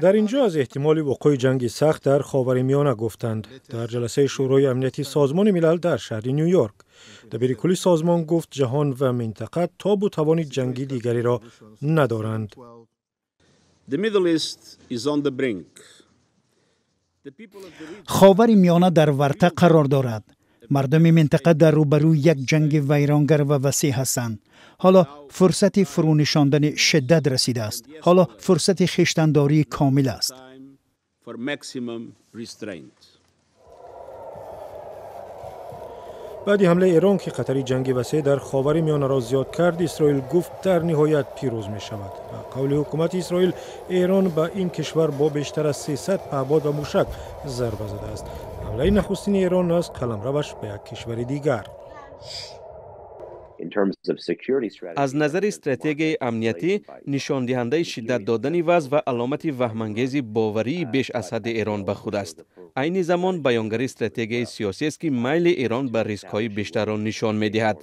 Дар ин ҷо аз эҳтимоли вуқӯи ҷанги сахт дар Ховари Миёна гуфтанд. Дар ҷаласаи Шӯрои Амнияти Созмони Милал дар шаҳри Ню Йорк дабири кулли созмон гуфт, ҷаҳон ва минтақа тобу тавони ҷанги дигареро надоранд. Ховари Миёна дар варта қарор дорад. Мардуми минтақа дар рӯбарӯи як ҷанги вайронгар ва васеъ ҳастанд. Ҳоло фурсати фурӯнишондани шиддат расидааст. Ҳоло фурсати хештандории комил аст. Баъди ҳамлаи Эрон, ки хатари ҷанги васеъ дар Ховари Миёнаро зиёд кард, Исроил гуфт, дар ниҳоят пирӯз мешавад. Ба қавли ҳукумати Исроил, Эрон ба ин кишвар бо бештар аз 300 паҳбод ва мушак зарба задааст. Ҳамлаи нахустини Эрон аз қаламраваш ба як кишвари дигар. Аз назари стратегияи амниятӣ, нишондиҳандаи шиддат додани вазъ ва аломати ваҳмангези боварии беш аз ҳадди Эрон ба худ аст. Айни замон баёнгари стратегияи сиёсӣ аст, ки майли Эрон ба рискҳои бештарро нишон медиҳад.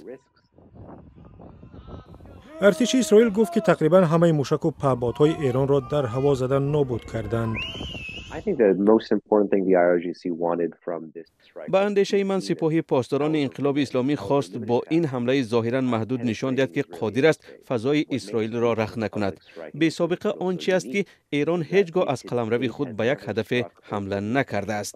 Артиши Исроил гуфт, ки тақрибан ҳамаи мушаку паҳбодҳои Эронро дар ҳаво зада нобуд карданд. Ба андешаи ман, Сипоҳи Посдорони Инқилоби Исломӣ хост бо ин ҳамлаи зоҳиран маҳдуд нишон диҳад, ки қодир аст фазои Исроилро рахт накунад. Бесобиқа он чи аст, ки Эрон ҳеҷ гоҳ аз қаламрави худ ба як ҳадафе ҳамла накардааст.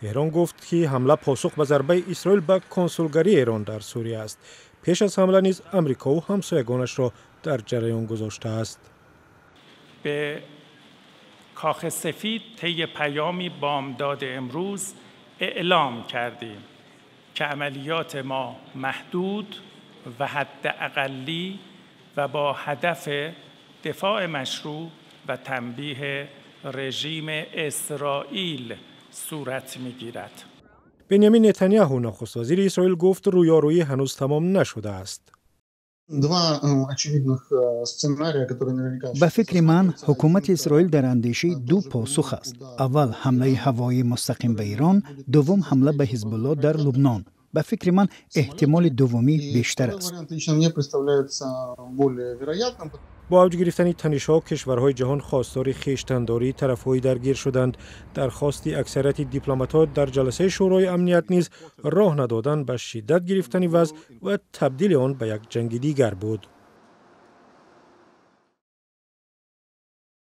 Теҳрон гуфт, ки ҳамла посух ба зарбаи Исроил ба консулгарии Эрон дар Сурия аст. Пеш аз ҳамла низ Амрикову ҳамсоягонашро дар ҷараён гузоштааст. به کاخ سفید طی پیامی بامداد امروز اعلام کردیم که عملیات ما محدود و حد اقلی و با هدف دفاع مشروع و تنبیه رژیم اسرائیل صورت می‌گیرد. بنیامین نتانیاهو، نخست وزیر اسرائیل، گفت رویارویی هنوز تمام نشده است. Ба фикри ман, ҳукумати Исроил дар андешаи ду посух аст. Аввал, ҳамлаи ҳавоии мустақим ба Эрон, дуввум, ҳамла ба Ҳизбулло дар Лубнон. Ба фикри ман, эҳтимоли дуввумӣ бештар аст. Бо авҷ гирифтани танишҳо, кишварҳои ҷаҳон хостори хештандории тарафҳои даргир шуданд. Дархости аксарияти дипломатҳо дар ҷаласаи Шӯрои Амният низ роҳ надодан ба шиддат гирифтани вазъ ва табдили он ба як ҷанги дигар буд.